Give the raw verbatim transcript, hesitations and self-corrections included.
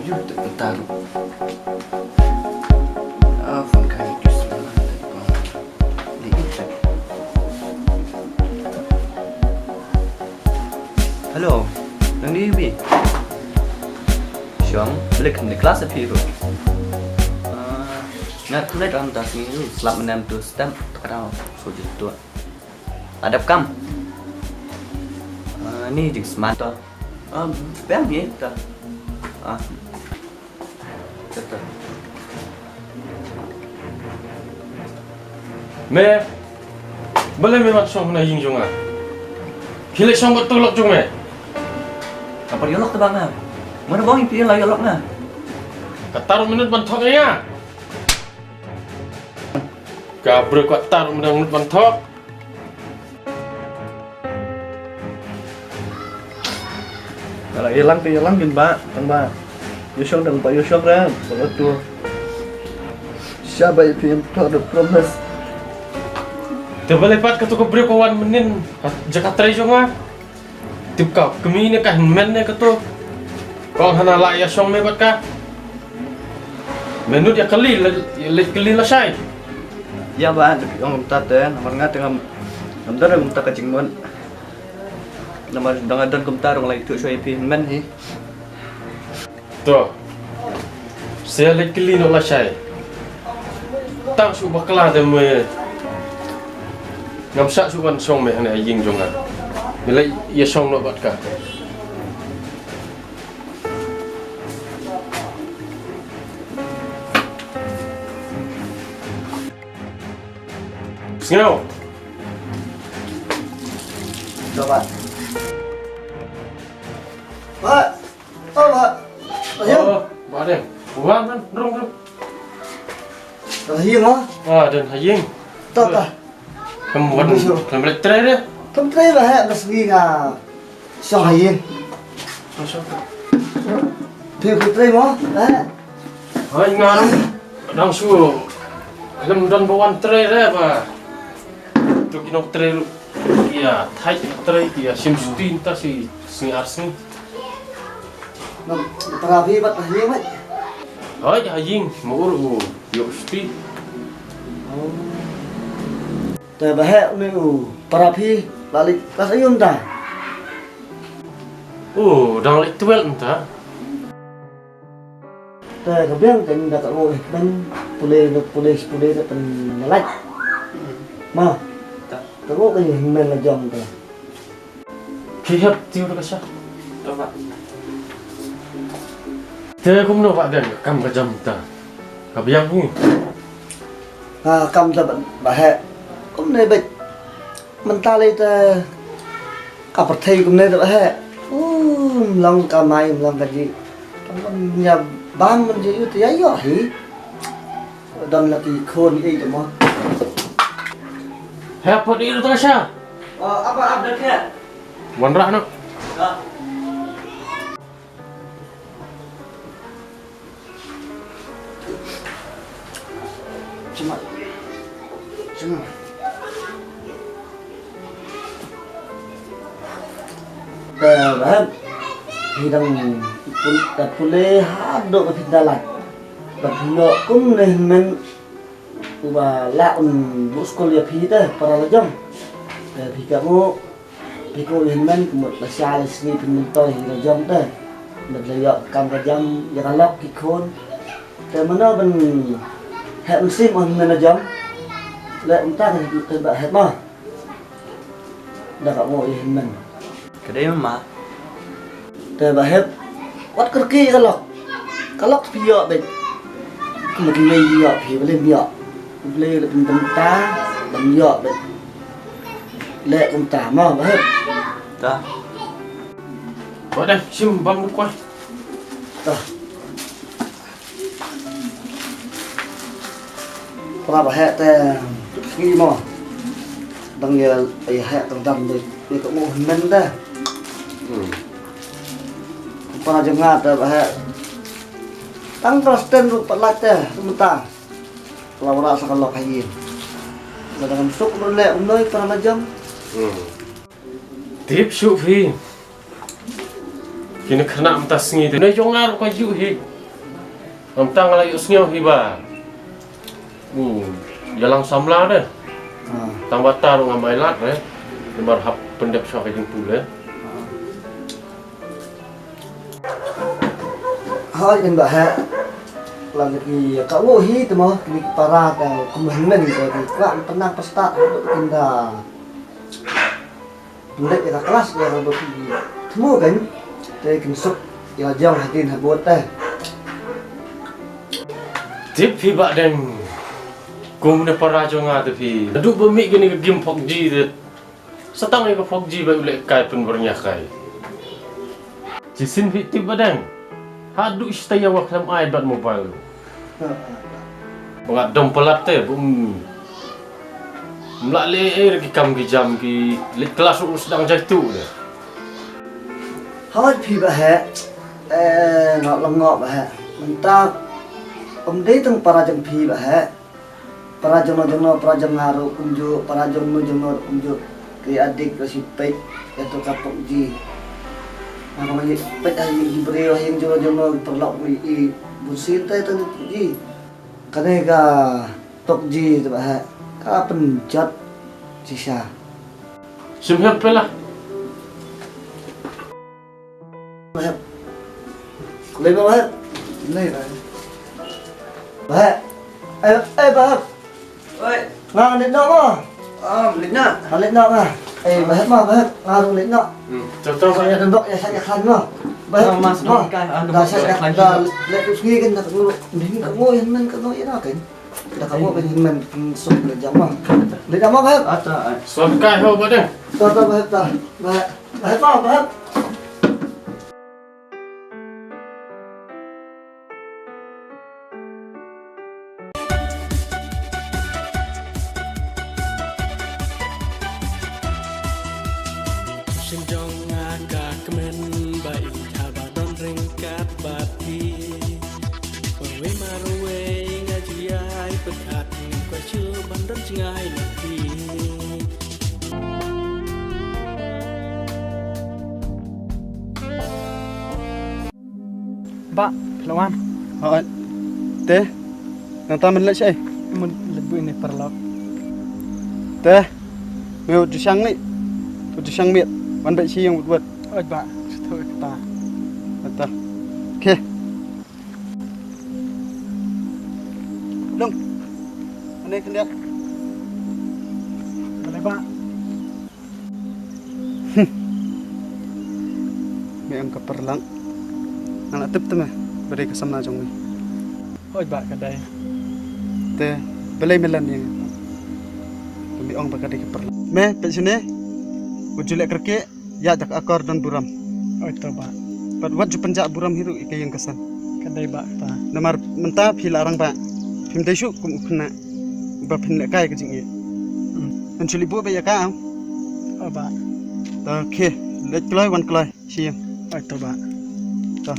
Taruh. Ah, phone ka ïa ki sma. Hello. Nang di bi. Shong, balik ni kelas api tu. Ah, ngat kulit ram tas ni tu, slap menem tu stem, takarau. So je tu. Adap kam. Ah, ni jing smat tu. Ah, bang ni tu. Ah. Me, balei me wan shong na ïing jong nga? Phi leh shong bad tulok jong me. Ka pat ïalok te ba nga. Mana bang phi la ïalok nga. Ka taruh minit ban thok ïa nga. Ka briew ka taruh minit ban thok. Kalau hilang tu hilang kin ba, tang ba. Yusong dang ba yusong ram, kalau tu. Siapa itu yang tak ada promise? Te balei pat katu ka briew ka wan mynnin jaka trei jong nga. Tip ka kmie ne ka hynmen ne katu. Kong hana la ïa shong me bad ka. Me nud ïa kali la, ïa leit kali lashai. Ïa ba, ong kumta te, namar nga te ngam, ngam don kumta ka jingmut. Namar dang don kumta ruh nga la ïathuh shuwa ïa phi hynmen hi. To. Sa leit kylli noh lashai. Tang shu bakla te me. Ngam shah shu wan shong me hangne ha ïing jong nga. Me leit ïa shong noh bad ka. Sngew. Coba. Pak. Oh, Pak. Ayo. Oh, Pak Deng. Wan, wan, rung, rung. Dah ha ïing, oh. Ah, don ha ïing. Tah, tah. Kam wan, kam leit trei de. Kam trei ba heh, bas ngi nga shong ha ïing. Masuk. Phi, phi trei mo? Ba heh. Hai nga dang shu. Lem don ba wan trei de ba. Tu ki nong trei ruh. Ïa, thait trei ïa, shim shuti mynta shi sngi ar sngi. Nang para phi pat ha ïing, mate? Hooid, ha ïing, ma u ruh u ïoh shuti. Oh. Te ba heh une u para phi la leit klas aïu mynta? Oh, dang leit twelve mynta. Te ka biang te ynda ka ngu eh ban pule, pule, pule te pynlait. Ma. Ka ngu ka ïing hynmen la jong te. Ki hep tiu da ka sha. Te kumno ba dang ka kam ka jam ta. Ka biang hi. Ha, kam ta ba, ba heh. Kumne beit. Mynta lei te ka pyrthei kumne te ba heh. U, mlong ka mai, mlong ka ji. Tang ban ïa bam ban ji ïa te ïa ïoh hi. Don la ki khun ei te mo. Hep pat i ta sha. Oh, apa update ya? Wanrah noh. Ya. Cuma. Cuma. Te ba hep phi dang pule haduh ba phi da lait. Ba phi ïoh kumne hynmen uba lah un buh skul ïa phi te para la jong. Te phi ka mu Phi kynmaw hynmen, ka mut la shai la sngi phin myntoi hi la jong te. Bad la ïoh ka kam ka jam ïa ka lok ki khun. Te mano ban heh mynsiem hynmen la jong. Leh mynta te ba heh ma. Da ka mo ïa hynmen. Ka dei ma. Te ba heh. Wat kyrkieh ka lok. Ka lok phi ïoh beit. Ka mut lei ïoh phi, ba lei ïoh. Ba lei leh pynta ban ïoh beit. Leh kumta mo ba heh. Ta. Ba dang shim bam dukwa. Ta. Para ba heh te ngi mo. Dang ïa ïa heh tang dam de. Ïa ka mo hynmen de. Hmm. Para jong nga te ba heh. Tang klas ten ruh pat lait te mynta. La wanrah sa ka lok ha ïing. Lada ngam suk ruh leh kumno para la jam. Hmm. Tip shuh phi. Kine khynnah mynta sngi te. Ne jong nga ruh ka ïoh hi. Ngam tang la ïohsngew hi ba u ïalang samla de. Ah. Tang ba ta ruh ngam ai lad de. Namar hap pyndep sha ka jingpule. Hoi, kan ba ha. La ki ka u hi te mo, ki para ka kum hynmen ko ki kwah pynang pynstad, kin da. Pynleit ïa ka klas ïa ka baki thmu kan. Te kin suk ïa la jong hadien habud te. Tip phi Bah Deng. Kum ne para jong nga te phi. Naduh ba mih kane ka game PUBG te. Sa tang ïa ka PUBG ba u leh kai pynbyrngia kai. Shisien phi tip Bah Deng. Haduh shata ïa wa khlem ai bad mobile. Ba nga dom palat te bym mlah leh ei ki kam ki jam ki leit klas ruh sdang jai tu de. Hoi phi Bah Heh. Eh, ngok long ngok Bah Heh. Mynta ym dei tang para jong phi Bah Heh. Para jong no jong no, para jong nga ruh kumjuh, para jong no jong no ruh kumjuh. Ki adik ka sipek ïa tu ka PUBG. Nga ka ma ïa pek ha ïing ki briew ha ïing jong no jong no ki paralok ngi i bun sien tai tu PUBG. Kane ka PUBG te Bah Heh ka pynjot shisha. Sim hep pela. Bah Heh. Kulai Bah Heh. Kulai Bah. Bah Heh. Eh, eh Bah Heh. Oi. Nga leit noh mo. Ah, leit noh. Nga leit noh nga. Eh Bah Heh mo, Bah Heh. Nga rung leit noh. Hmm. Contoh saya dendok ya saya khan mo. Bah Heh. Mas mo. Da saya dah leit tu sini kan dah tunggu. Ni kan mo yang men kan mo ya dah kan. Dah kamu kan men sum le jam mo. Leit noh mo Bah Heh. Ata. Son kai ho Bah Deng. Ata Bah Heh ta. Bah Heh. Bah Heh mo, Bah Heh. Shin jong nga ka kmen ba i haba don ryngkat bad phi. Wei mar wei nga ju ïai pyrkhat, ko shu ban don jngai na phi. Bah, phi la wan. Hooid. Te, nangta men leit shaei? Mut leit buh ine paralok. Te, me u ju shang ni. U ju shang miet. Wan beit shi ïing wut wut. Hooid bah, shu thoh kata. Kata. Okay. Long. Ane khyndiat. Balei bah? Hmm. Me em ka paralok. Nga la tip te me ba dei ka samla jong me. Hooid bah ka dei. Te balei me len ïa nga? Ba me ong ba ka dei ka paralok. Me peit shane. Wat ju leh kyrkieh, ïa da ka akor don burom. Hooid to bah. Bad wat ju pynjah burom hi ruh ïa ka ïing ka sem. Ka dei bah kata. Namar mynta phi la rangbah. Phim dei shuh kum u khynnah. Ba phin lehkai ka jingïeit. Hmm. Phin shu leit buh beit ïa ka. O bah. To khie, leit kloi wan kloi. Shi ïing. Oi to bah. To.